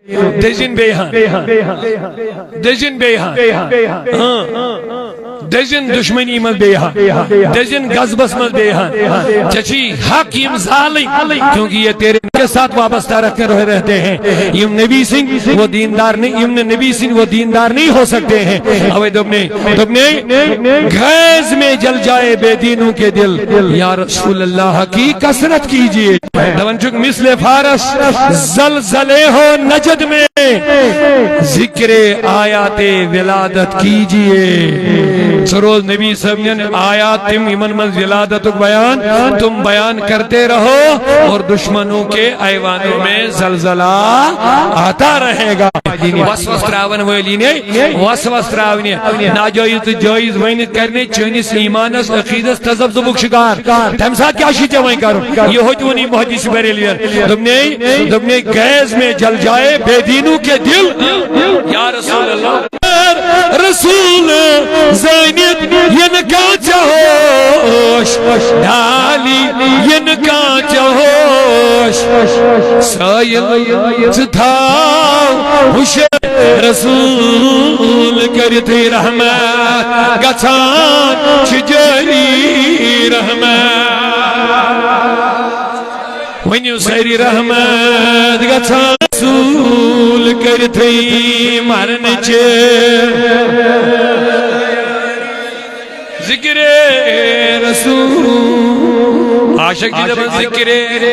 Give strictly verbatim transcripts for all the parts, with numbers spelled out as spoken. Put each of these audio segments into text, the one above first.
دٔزِن بیٚیہِ ہن۔ دٔزِن بیٚیہِ ہن۔ اۭں۔ دٔزِن دُشمنی منٛز بیٚیہِ ہن۔ دٔزِن غضبس منٛز بیٚیہِ ہن۔ ژےٚ چھی حق یِم زالٕنۍ، کیونکہ یہ تیرے کے ساتھ وابستہ رکھ کر رہتے ہیں۔ یِم نبی سٕنٛدۍ وہ دیندار نہیں، یِم نہٕ نبی سٕنٛدۍ وہ دیندار نہیں ہو سکتے ہیں۔ اوے دوٚپنے، دوٚپنے، گیس میں جل جائے بے دینوں کے دل، یا رسول اللہ کی کثرت کیجیے۔ دپان چھُکھ مثل فارس زلزلے ہو نجد میں، ذکر آیات ولادت کیجیے۔ سہ روز نبی صٲب نٮ۪ن آیات تِم یِمن منٛز ولادتُک بیان، تم بیان کرتے رہو اور دشمنوں کے ایوانوں میں زلزلہ آتا رہے گا۔ وسوس تراون وٲلی نے وسوس تراونہِ، ناجٲیز تہٕ جٲیز ؤنِتھ کرنہِ چٲنِس ایمانس، عقیدس تذبذبُک شکار۔ تمہِ ساتہٕ کیٛاہ چھُے ژےٚ وۄنۍ کرُن؟ یِہوٚے تہِ ووٚن یہِ محدث بریلوین۔ دوٚپنے، دوٚپنے، گیس میں جل جائے بے دینوں کے دل۔ یا رسول اللہ۔ رسول زٲنِتھ یِنہٕ کانٛہہ ژےٚ ہوش، ڈالی یِنہٕ کانٛہہ ژےٚ ہوش۔ سٲیِل ژٕ تھاو ہوش، رسول کٔرِتھٕے رحمت گژھان چھِ جٲری رحمت۔ ؤنِو سٲری رحمت گژھان رسول کٔرِتھٕے مرنٕچہِ۔ ذکر رسول۔ عاشق جی دپان ذکر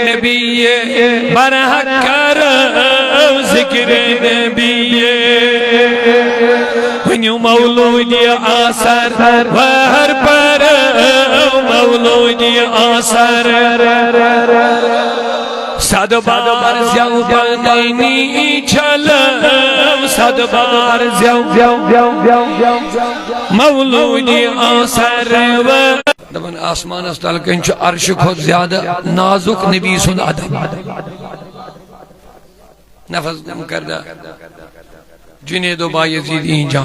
نبی برحق کرو، ذکر نبی۔ ؤنِو مولود آثر بہر پرو، مولود آثر۔ صد بار زیو بنانی چھلو، صد بار زیو مولود آثر و۔ دپان آسمانس تل کن چھُ عرشہِ کھۄتہٕ زیادٕ نازُک نبی سُنٛد ادب۔ نفس گم کردہ۔ جنید و بایزید اینجا۔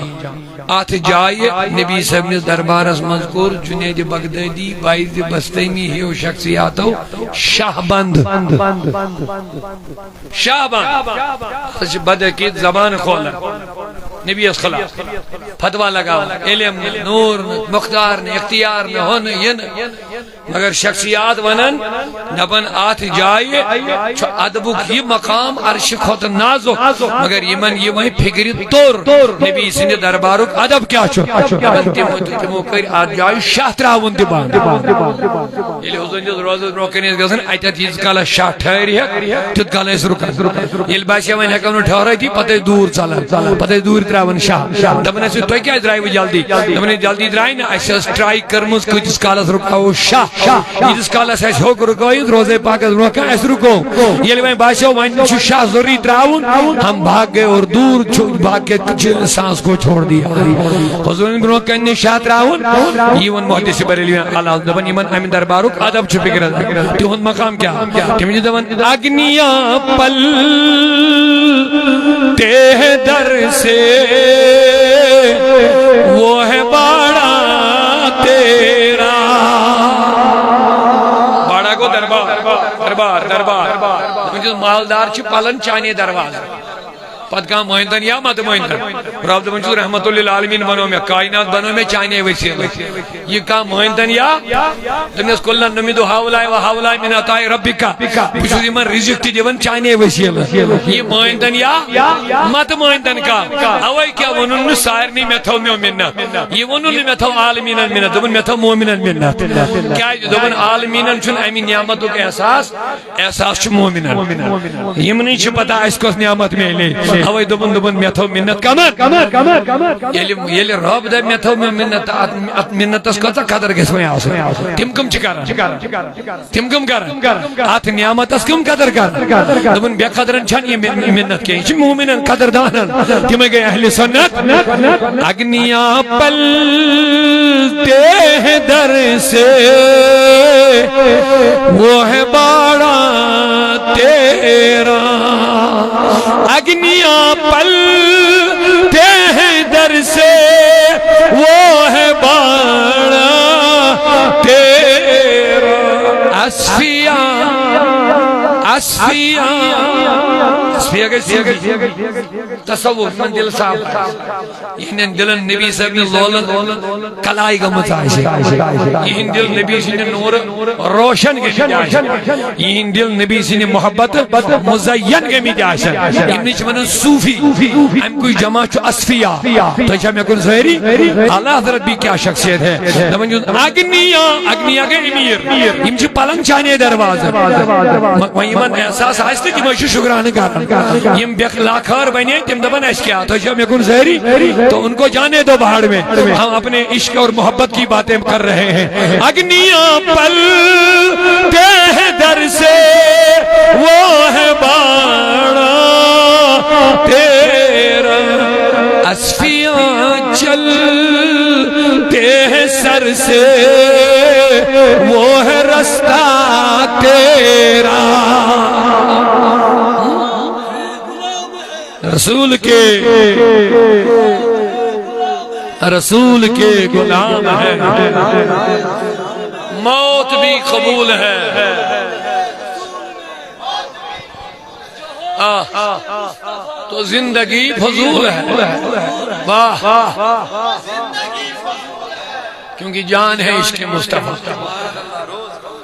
اتھ جایہِ نبی صٲبنِس دربارس منٛز کوٚر جنید بغدادی، بایزید بستٲمی ہیو شخصیاتو شاہ بند۔ شاہ بند۔ اتھ چھِ بدعقید زبان کھولان۔ نبی یس خلاف۔ فتوا لگاوان۔ علم نہٕ، نور نہٕ، مقدار نہٕ، اختیار نہٕ، ہُہ نہٕ، یہِ نہٕ۔ مگر شخصیات ونان، دپان اتھ جایہِ چھُ ادبُک یہِ مقام عرشہِ کھۄتہٕ نازُک، مگر یِمن یہِ وۄنۍ فکرِ توٚر، نبی سٕنٛدِ دربارُک ادب کیٛاہ چھُ؟ دپان تِمو تہِ، تِمو کٔرۍ اتھ جایہِ شاہ تراوُن تہِ بنٛد۔ ییٚلہِ حضوٗر سٕنٛدِس روزس برونٛہہ کنہِ ٲسۍ گژھان، اتٮ۪تھ ییٖتِس کالس شاہ ٹھہرِ ہا، تیُتھ کال ٲسۍ رُکان۔ ییٚلہِ باسہِ ہا وۄنۍ ہٮ۪کو نہٕ ٹھہرٲیتھٕے، پتہٕ ٲسۍ دوٗر ژلان، پتہٕ ٲسۍ دوٗرِ تراوان شاہ۔ دپان ٲسۍ، تُہۍ کیٛازِ درٛایوٕ جلدی؟ دپان ٲسۍ، جلدی درٛاے نہٕ، اسہِ ٲس ٹراے کٔرمٕژ، کۭتِس کالس رُکاوو شاہ۔ ییٖتِس کالس اَسہِ ہیوٚک رُکٲوِتھ روزے پاکس برونٛہہ کَنہِ، اَسہِ رُکو۔ ییٚلہِ وۄنۍ باسیو وۄنۍ چھُ شاہ ضروٗری ترٛاوُن، ہم بھاگ گئے اور دور چھُ، بھاگ کے کچھ سانس کو چھوڑ دیا۔ حضوٗرن برونٛہہ کَنہِ شاہ ترٛاوُن، یہِ ووٚن محدث بریلویَن، اللہ دَپان یِمَن اَمہِ دربارُک ادب چھُ فِکرِ، تِہُنٛد مقام کیٛاہ؟ تِم چھِ دَپان اگنیا پل تہ در سے وہ ہے باڑا تیرا۔ باڑا گوٚو دربار، دربار، دربار۔ دَپان چھِس مالدار چھِ پلان چانے دروازٕ۔ پتہٕ کانٛہہ مٲنۍتن یا مت مٲنۍتن۔ رب دَپان چھُس رحمت للعالمین بنو مےٚ، کائنات بنو مےٚ چانے وسیلہٕ۔ یہِ کانٛہہ مٲنۍتن یا، دوٚپنس کُلن نُمِدُ ہاولاے و ہاولاے من عطاء ربک۔ بہٕ چھُس یِمن رزق تہِ دِوان چانے وسیلہٕ۔ یہِ مٲنۍتن یا مت مٲنۍتن کانٛہہ۔ اوے کیٛاہ ووٚنُن نہٕ سارنٕے مےٚ تھٲو میو مِنت۔ یہِ ووٚنُن نہٕ مےٚ تھٲو عالمیٖنن مِنت، دوٚپُن مےٚ تھٲو مومِنن مِنت۔ کیٛازِ؟ دوٚپُن عالمیٖنن چھُنہٕ امہِ نعمتُک احساس، احساس چھُ مومِنن۔ یِمنٕے چھِ پتہ اَسہِ کۄس نعمت میلے۔ اوے دوٚپُن، دوٚپُن مےٚ تھٲو مِنت کمن؟ ییٚلہِ، ییٚلہِ رب دَپہِ مےٚ تھٲو مےٚ مِنت، تہٕ اتھ، اتھ مِنتس کۭژاہ قدر گژھِ وۄنۍ آسٕنۍ؟ تِم کٕم چھِ کران؟ تِم کٕم کران؟ اتھ نعمتس کٕم قدر کران؟ دوٚپُن بے قدرن چھنہٕ یہِ مِن-، مِنت کینٛہہ، یہِ چھِ مومِنن قدردانن۔ تِمے گٔے اہل سنت۔ اگنیا پلتے ہیں در سے، وہ ہے باڑا تیرا۔ اگنیا پلتے ہیں در سے، وہ ہے باڑا تیرا۔ اصفیا، اصفیا، بیٚیہِ گژھِ صوٗفی۔ تصوف، یِمن دِل صاف آسہِ۔ یِہنٛدٮ۪ن دِلن نبی صٲب نہِ لولہٕ کلاے گٔمٕژ آسہِ۔ یِہنٛدۍ دِل نبی سٕنٛدِ نوٗرٕ روشن گٔمٕتۍ آسن۔ یِہنٛدۍ دِل نبی سٕنٛدِ محبت مزین گٔمٕتۍ آسن۔ یِمنٕے چھِ ونان صوٗفی۔ اَمہِ کُے جمع چھُ اصفیا۔ تُہۍ چھا مےٚ کُن ظٲہری؟ اعلیٰ حضرت بھی کیا شخصیت ہے۔ دَپان چھُس، اگنیا، اگنیا گٔے أمیٖر۔ یِم چھِ پلنگ چانے دروازٕ۔ وۄنۍ یِمن احساس آسہِ تہٕ تِمے چھِ شُکرانہٕ کران۔ یِم بے اخلاق خار بنے، تِم دپن، "اَسہِ کیٛاہ، تُہۍ چھِوا مےٚ کُن ظٲہری؟ تو ان کو جانے دو باہر میں، ہم اپنے عشق اور محبت کی باتیں کر رہے ہیں۔" اگنیا پلتے ہیں در سے، وہ ہے باڑا تیرا۔ اصفیاں چلتے ہیں سر سے، وہ ہے رستہ تیرا۔ رسول کے، رسول کے غلام ہے، موت بھی قبول ہے۔ آہ، تو زندگی فضول ہے۔ واہ، کیونکہ جان ہے عشق مصطفیٰ۔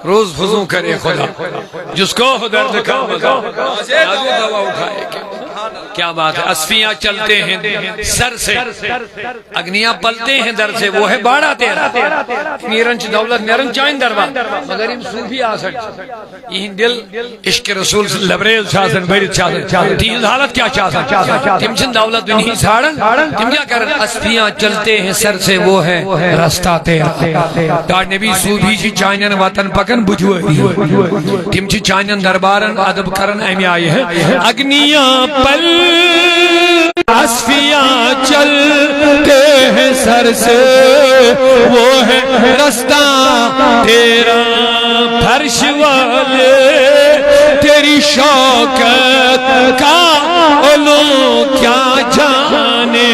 روز فزوں کرے خدا، جس کو ہو درد کا مزہ، نازو دوا اٹھائے کہ۔ کیا بات ہے، اصفیاں چلتے ہیں سر سے، اگنیاں پلتے ہیں در سے، وہ ہے باڑا تیرا۔ نیرن چھ دولت، نیرن چاین دربار، مگر یم صوفی آسن، یہند دل عشق رسول سٕنٛز لبریز چھِ آسان، بٔرِتھ چھِ آسان۔ تِہنٛز حالت کیٛاہ چھِ آسان؟ تِم چھِنہٕ دولت دُنہِچ ژھانڈان۔ تِم کیٛاہ کران؟ اصفیاں چلتے ہیں سر سے، وہ ہے رستہ تیرا۔ ڈاکٹر نبی صوفی چھِ چانٮ۪ن وتن پکان بُتھِ وٲری۔ تِم چھِ چانٮ۪ن دربارن ادب کران امہِ آیہِ ہے، اگنیاں پل اصفیاں چلتے ہیں سر سے، وہ ہے رستہ تیرا۔ فرش والے تیری شوکت کا علو کیا جانے۔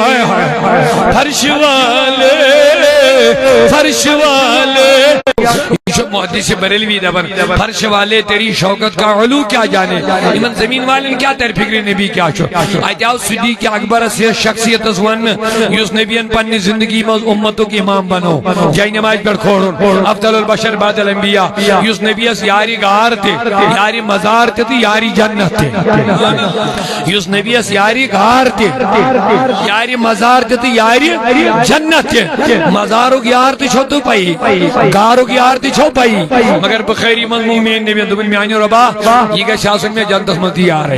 ہائے ہائے ہائے۔ فرش والے، فرش والے۔ یہِ چھُ محدث بریلوی دپان، فرش والے تیری شوکت کا علو کیا جانے۔ یِمن زمین والٮ۪ن کیٛاہ ترِ فکرِ نبی کیٛاہ چھُ؟ اتہِ آو صدیق اکبرس یتھ شخصیتس وننہٕ، یُس نبین پننہِ زندگی منٛز امتُک امام بنو، جاے نمازِ پٮ۪ٹھ کھولُن، افضل البشر بعد الانبیاء، یُس نبیس یارِ غار تہِ، یارِ مزار تہِ تہٕ یارِ جنت تہِ۔ یُس نبیس یارِ غار تہِ، یارِ مزار تہِ تہٕ یارِ جنت تہِ۔ مزارُک یار تہِ چھو تُہۍ پَیی، غارُک یار تہِ چھو پَیی۔ مگر بخاری منٛز ووٚن میٛٲنۍ نبی، دوٚپُن، "میٛانہِ رۄبا، یہِ گژھِ آسُن مےٚ جنتس منٛز تہِ یارٕے۔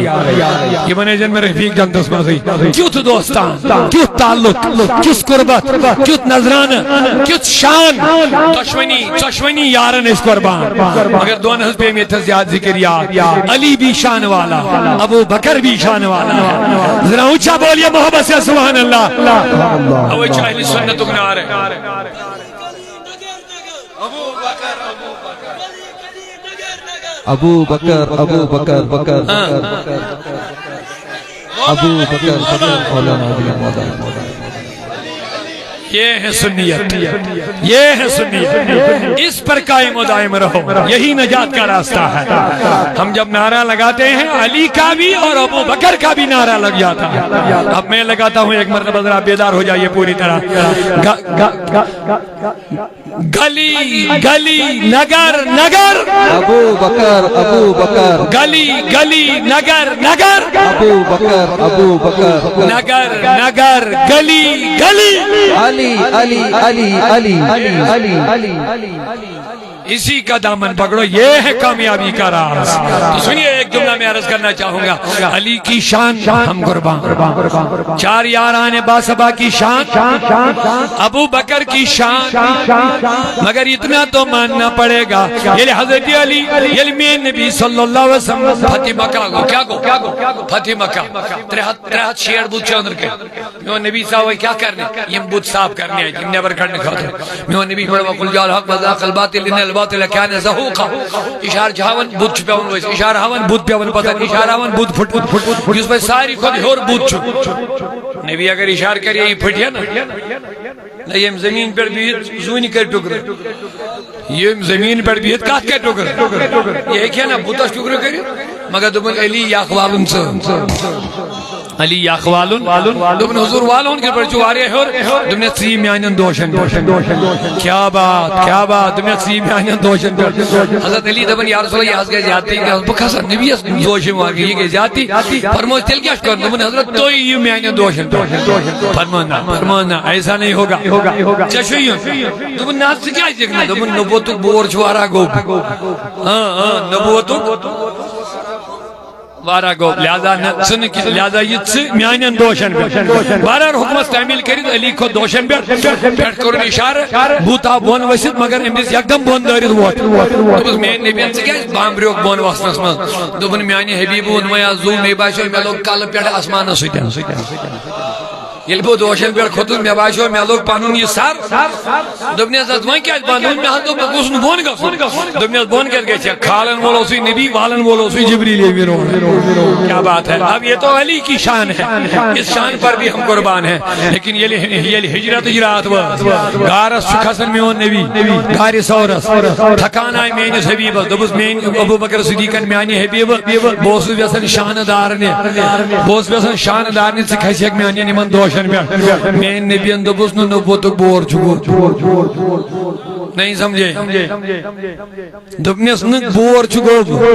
یِمن ٲسۍزٮ۪ن مےٚ رفیق جنتس منٛزٕے۔" کیُتھ دوستان، کیُتھ تعلق، کیُتھ قربت، کیُتھ نذرانہٕ، کیُتھ شان۔ دۄشوٕنی، دۄشوٕنی یارن ٲسۍ قربان۔ مگر دۄن ہٕنٛز پیٚیہِ مےٚ ییٚتہِ تھَس زیادٕ ذِکِر یاد۔ علی بھی شان والا، ابو بکر بھی شان والا۔ ذرا اونچا بولیے محبت سے سبحان اللہ۔ اوے چھُ اہل سنتُک نعرٕ۔ ابو بکر، ابو بکر، بکر، ہاں۔ بکر، بکر۔ ابو بکر، بکر، مولانا علی مولانا۔ یہ ہے سنیت، یہ ہے سنیت۔ اس پر قائم و دائم رہو، یہی نجات کا راستہ ہے۔ ہم جب نعرہ لگاتے ہیں، علی کا بھی اور ابو بکر کا بھی نعرہ لگ جاتا ہے۔ اب میں لگاتا ہوں ایک مرتبہ، ذرا بیدار ہو جائیے پوری طرح۔ گا، گا، گا، گلی گلی نگر نگر، ابو بکر، ابو بکر۔ گلی گلی نگر نگر، ابو بکر، ابو بکر۔ نگر نگر، گلی گلی۔ علی، علی، علی، علی، علی، علی، علی۔ اسی کا دامن پکڑو، یہ ہے کامیابی کا راز۔ تو سنیے، ایک جملہ میں عرض کرنا چاہوں گا، علی کی شان ہم قربان۔ چار یاران باسبا کی شان، ابو بکر کی شان، مگر اتنا تو ماننا پڑے گا، ییٚلہِ حضرت علی، ییٚلہِ میٛٲنۍ نبی صلی اللہ علیہ وسلم فتح مکہ گوٚو، کیٛاہ گوٚو؟ فتح مکہ۔ ترٛےٚ ہَتھ، ترٛےٚ ہَتھ شیٹھ بُت چھِ أنٛدرٕ کَنہِ۔ میون نبی ژاو وۄنۍ کیٛاہ کرنہِ؟ یِم بُت صاف کرنہِ اَتہِ، یِم نٮ۪بر کڑنہٕ خٲطرٕ۔ میون نبی فرموو، "قل جاء الحق وزهق الباطل ان الباطل کان زهوقا۔" اشارٕ چھُ ہاوان بُت چھُ پٮ۪وان ؤسۍ، اشارٕ ہاوان بُت پٮ۪وان پتھر، اشارٕ ہاوان بُت پھُٹ، یُس وۄنۍ ساروی کھۄتہٕ ہیوٚر بُت چھُ۔ نبی اگر اشارٕ کرِ، یہِ پھٕٹہِ ہا نہ۔ نہ، ییٚمۍ زٔمیٖن پٮ۪ٹھ بِہِتھ زوٗنہِ کرِ ٹُکرٕ۔ ییٚمۍ زٔمیٖن پٮ۪ٹھ بِہِتھ کتھ کرِ ٹُکرٕ؟ یہِ ہیٚکہِ ہا نہ بُتس ٹُکرٕ کٔرِتھ؟ مگر دوٚپُن، علی یَکھ والُن ژٕ۔ علی یَکھ والُن۔ دوٚپُن، حضور والُن کِتھ پٲٹھۍ؟ چھُ واریاہ ہیوٚر۔ دوٚپنَس، ژٕ یہِ میٛانٮ۪ن دوشَن پٮ۪ٹھ۔ کیٛاہ بات، کیٛاہ بات۔ دوٚپنَس، ژٕ یہِ میٛانٮ۪ن دوشَن پٮ۪ٹھ۔ حضرت علی دَپان، یا رسول اللہ، یہِ حظ گٔے زیادتی۔ بہٕ کھسا نبیَس دوشَن وَرٲے، یہِ گٔے زیادتی۔ فرمووُس، تیٚلہِ کیٛاہ چھُ کَرُن؟ دوٚپُن، حضرت، تُہۍ یِیِو میٛانٮ۪ن دوشَن پٮ۪ٹھ۔ فرمانا، فرمانا، ایسا نہیں ہوگا۔ ژےٚ چھُے یُن۔ دوٚپُن، نہ حظ، ژٕ کیٛازِ یِکھ نہٕ؟ دوٚپُن، نبوتُک بور چھُ واریاہ گوٚب۔ اۭں، اۭں، نبوتُک واریاہ گوٚب۔ لہذا نہ، ژٕ نہٕ کینٛہہ، لہذا یہِ ژٕ میٛانٮ۪ن دوشَن پٮ۪ٹھ۔ بہرحال حُکمَس تعمیٖل کٔرِتھ علی کھوٚت دوشَن پٮ۪ٹھ۔ پٮ۪ٹھ کوٚرُن اِشارٕ، بوٗت آو بۄن ؤسِتھ، مگر أمۍ دِژ یکدم بۄن دٲرِتھ وۄٹھ۔ دوٚپُس، میٛٲنۍ نبیَن، ژٕ کیٛازِ بامبریوکھ بۄن وَسنَس منٛز؟ دوٚپُن، میٛانہِ حبیٖبہٕ ووٚن وۄنۍ آز زُو، مےٚ باسیو مےٚ لوٚگ کَلہٕ پٮ۪ٹھ آسمانَس سۭتۍ۔ ییٚلہِ بہٕ دوشن پٮ۪ٹھ کھوٚتُس، مےٚ باسیو، مےٚ لوٚگ پَنُن یہِ سر۔ دوٚپنَس، "اَدٕ وۄنۍ کیٛازِ بنٛد؟ مےٚ حظ دوٚپ، بہٕ گوٚژھُس نہٕ بۄن گژھُن۔" دوٚپنَس، "بۄن کَتہِ گژھِ؟ کھالَن وول اوسُے نبی، والَن وول اوسُے جبریل امین۔ کیا بات ہے؟ اب یہ تو علی کی شان ہے، اس شان پر بھی ہم قربان ہیں۔" لیکن ییٚلہِ، ییٚلہِ ہجرتٕچ راتھ وٲژ، غارَس چھُ کھسان میون نبی، غارِ ثورَس۔ تھکان آے میٲنِس حبیبَس، دوٚپُس، "میٲنۍ ابو بکر صدیقن، میانہِ حبیبہٕ، بہٕ اوسُس یژھان شانہٕ دارنہِ، بہٕ اوسُس یژھان شانہٕ دارنہِ، ژٕ کھسکھ میانٮ۪ن یِمن دوشن پٮ۪ٹھ۔" میٲنۍ نبیَن دوٚپُس نہٕ، نبوتُک بور چھُ گوٚو۔ نہیں سمجھے؟ دوٚپنَس نہٕ، بور چھُ گوٚو۔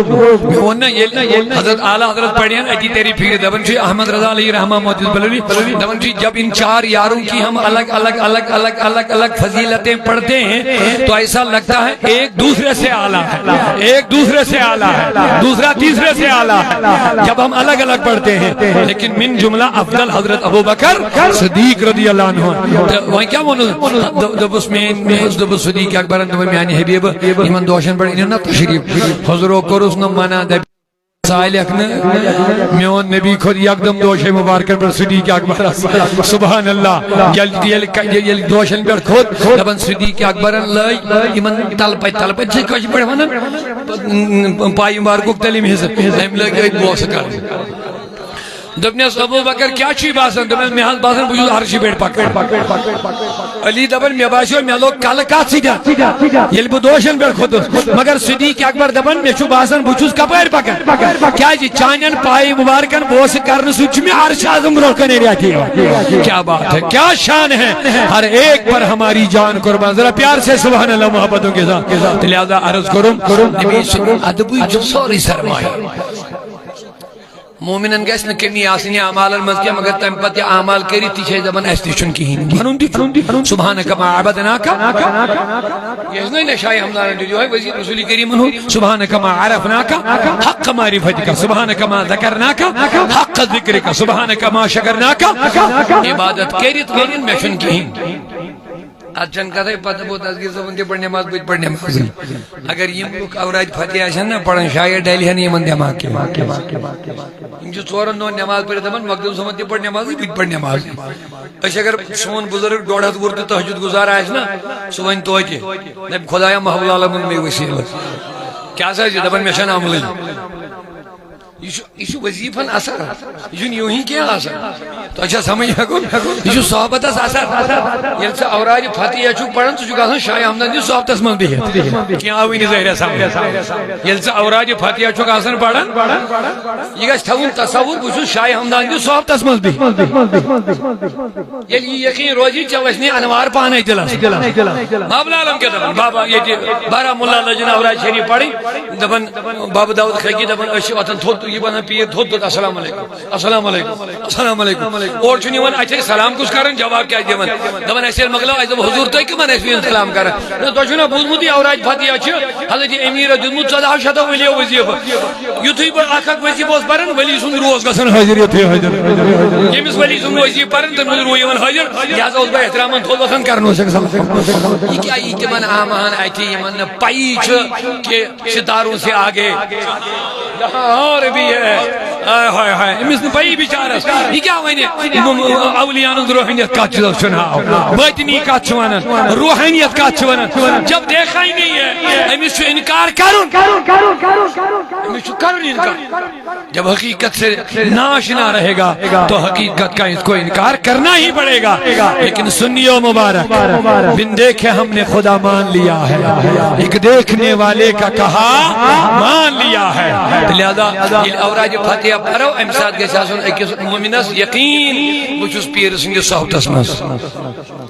مےٚ ووٚن نہ، ییٚلہِ حضرت اعلیٰ حضرت پڑھن، اتی تیری فکر، دپان چھُ احمد رضا علیہ رحمہ محدث بریلوی، دپان چھُ، "جب ان چار یاروں کی ہم الگ الگ الگ الگ الگ الگ فضیلتیں پڑھتے ہیں، تو ایسا لگتا ہے ایک دوسرے سے اعلیٰ ہے، ایک دوسرے سے اعلیٰ ہے، دوسرا تیسرے سے اعلیٰ ہے، جب ہم الگ الگ پڑھتے ہیں۔" لیکن من جملہ افضل حضرت ابو بکر صدیق رضی اللہ عنہ۔ تہٕ وۄنۍ کیٛاہ ووٚنُس؟ دو-، دوٚپُس، میٛٲنۍ، مےٚ اوس دوٚپمُس صدیق اکبرن، دوٚپُن، "میٛانہِ حبیٖبہٕ، یِمن دوشن پٮ۪ٹھ أنِو نا تشریٖف۔" حضورو کوٚرُس نہٕ منع، دَپہِ، سالِک نہٕ، میون نبی کھوٚت یکدم دوشے مبارکن پٮ۪ٹھ صدیق اکبرس۔ سبحان اللہ۔ ییٚلہِ، ییٚلہِ، ییٚلہِ دوشن پٮ۪ٹھ کھوٚت، دپان صدیق اکبرن لٲگۍ یِمن تلہٕ پتہِ، تلہٕ پتہِ چھِ کٲشِر پٲٹھۍ ونان، پایہِ مبارکُک تٔلِم حصہٕ، أمۍ لٲگۍ أتھۍ بوسہٕ کرٕنۍ۔ دوٚپنَس، "ابو بکر، کیٛاہ چھُے باسان؟" دوٚپنَس، "مےٚ حظ باسان بہٕ چھُس عرشہِ پٮ۪ٹھ پکان۔" علی دپان، "مےٚ باسیو مےٚ لوٚگ کلہٕ کتھ سۭتۍ، ییٚلہِ بہٕ دوشن پٮ۪ٹھ کھوٚتُس۔" مگر صدیق اکبر دپان، "مےٚ چھُ باسان بہٕ چھُس کپٲرۍ پکان؟" کیٛازِ؟ چانٮ۪ن پایہِ مبارکن بوسہٕ کرنہٕ سۭتۍ چھُ مےٚ عرش اعظم برونٛہہ کَنہِ ریتھ یِوان۔ کیا بات ہے، کیا شان ہے، ہر ایک پر ہماری جان قربان۔ ذرا پیار سے سبحان اللہ محبتوں کے ساتھ۔ تہٕ لہذا عرض کوٚرُم، نبی سُنٛد ادبٕے چھُ سورُے سرمایہ۔ مومنن گژھِ نہٕ کمی آسٕنۍ اعمالن منٛز کینٛہہ، مگر تمہِ پتہٕ یہِ اعمال کٔرِتھ تہِ چھِ أسۍ دپان، اسہِ تہِ چھُنہٕ کِہیٖنۍ۔ ونُن تہِ چھُنہٕ، سبحانک ما عبدناک۔ یہِ ٲس نہ، نہ شاہِ ہمدانن دیُت یِہوٚے وظیفہٕ رسوٗلِ کریٖمن ہُنٛد، سبحانک ما عرفناک حق معرفتک، سبحانک ما ذکرناک حق ذکرک، سبحانک ما شکرناک۔ عبادت کٔرِتھ ونُن، مےٚ چھُنہٕ کِہیٖنۍ۔ اتھ چھنہٕ کتھے، پتہٕ دپو دستگیر صٲبن تہِ پٔر نماز، بہٕ تہِ پٔر نمازٕے۔ اگر یِم لُکھ اوراد فتح آسن نا پران، شاید ڈلہِ ہن یِمن دٮ۪ماغ کینٛہہ۔ یِم چھِ ژورن دۄہن نماز پٔرِتھ دپان، مخدوم صٲبن تہِ پٔر نمازٕے، بہٕ تہِ پٔر نمازٕے۔ أسۍ اگر سون بزرگ ڈۄڈ ہتھ وُہُر تہِ تہجد گزار آسہِ نا، سُہ ونہِ توتہِ، "نبی خدایا، محبوب العالمین مے وسیلہٕ۔" کیٛاہ سا چھِ دپان، مےٚ چھنہٕ عملٕے۔ یہِ چھُ، یہِ چھُ وظیفن اثر، یہِ چھُنہٕ یوٗہی کینٛہہ آسان۔ تۄہہِ چھا سمجھ ہٮ۪کُن؟ یہِ چھُ صحبتس اثر۔ ییٚلہِ ژٕ اوراد فتحیہ چھُکھ پران، ژٕ چھُکھ آسان شاہِ ہمدان کِس صحبتس منٛز بِہِتھ۔ کینٛہہ آوٕے نہٕ ظٲہرس سمجھ۔ ییٚلہِ ژٕ اوراد فتحیہ چھُکھ آسان پران، یہِ گژھِ تھاوُن تصور، بہٕ چھُس شاہِ ہمدان کِس صحبتس منٛز بِہِتھ۔ ییٚلہِ یہِ یقین روزِ، ژےٚ وَسہِ نہٕ انوار پانے دِلس۔ بابا عالم کیٛاہ دپان؟ بابا ییٚتہِ بارہمولہ لٲجِن اوراد شریف پرٕنۍ، دپان، بابا داؤد خاکی دپان، أسۍ چھِ وۄتھان تھوٚد، یہِ ونان پیٖر تھوٚد تھوٚد، "السلام علیکم، السلام علیکم، السلام علیکم۔" اورٕ چھُنہٕ یِوان، اَتہِ سلام کُس کران، جواب کیٛاہ دِوان؟ دپان، "اَسہِ ییٚلہِ مۄکلاو، اَسہِ دوٚپ، حضور، تُہۍ کٕمن ٲسِو یِم سلام کران؟" نہ، تۄہہِ چھُو نہ بوٗزمُتٕے، اوراد فتحیہ چھِ حضرت امیٖرس دیُتمُت ژۄدہو شتو ؤلیو وظیفہٕ۔ یُتھُے بہٕ اکھ اکھ وظیفہٕ اوس پران، ولی سُنٛد روح اوس گژھان حٲضِر، ییٚتھٕے حٲضِر۔ ییٚمِس ولی سُنٛد وظیفہٕ پران، تٔمۍ سُنٛد روح یِوان حٲضِر، لہذا اوس بہٕ احترامن تھوٚد وۄتھان کرنہٕ اوس أکِس سلام۔ یہِ کیٛاہ، یہِ تِمن آمہٕ ہن اَتھِ، یِمن نہٕ پَیی چھِ کہِ ستاروں سے آگے جہاں اور بھی ہے۔ ہائے، ہائے، ہائے، أمِس نہٕ پَیی بِچارَس۔ یہِ کیٛاہ وَنہِ؟ یِم اولیاءن ہٕنٛز روحٲنیت کَتھ چھِ، چھُنہٕ ہاو۔ باطنی کَتھ چھِ وَنان، روحٲنیت کَتھ چھِ وَنان۔ جب دیکھا ہی نہیں ہے، أمِس چھُ اِنکار کَرُن۔ أمِس چھُ کَرُن اِنکار۔ جب حقیقت سے ناآشنا رہے گا تو حقیقت کا اس کو انکار کرنا ہی پڑے گا۔ لیکن سنیو مبارک، بن دیکھے ہم نے خدا مان لیا ہے، ایک دیکھنے والے کا کہا مان لیا ہے۔ تو لہذا ییٚلہِ اورادِ فتح پرو، امہِ ساتہٕ گژھِ آسُن أکِس مومنس یقین، بہٕ چھُس پیٖر سٕنٛدِس صحبتس منٛز۔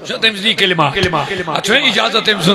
چھُ تٔمِس دی کلمہ۔ اتھ چھُ اجازت تٔمۍ سُنٛد۔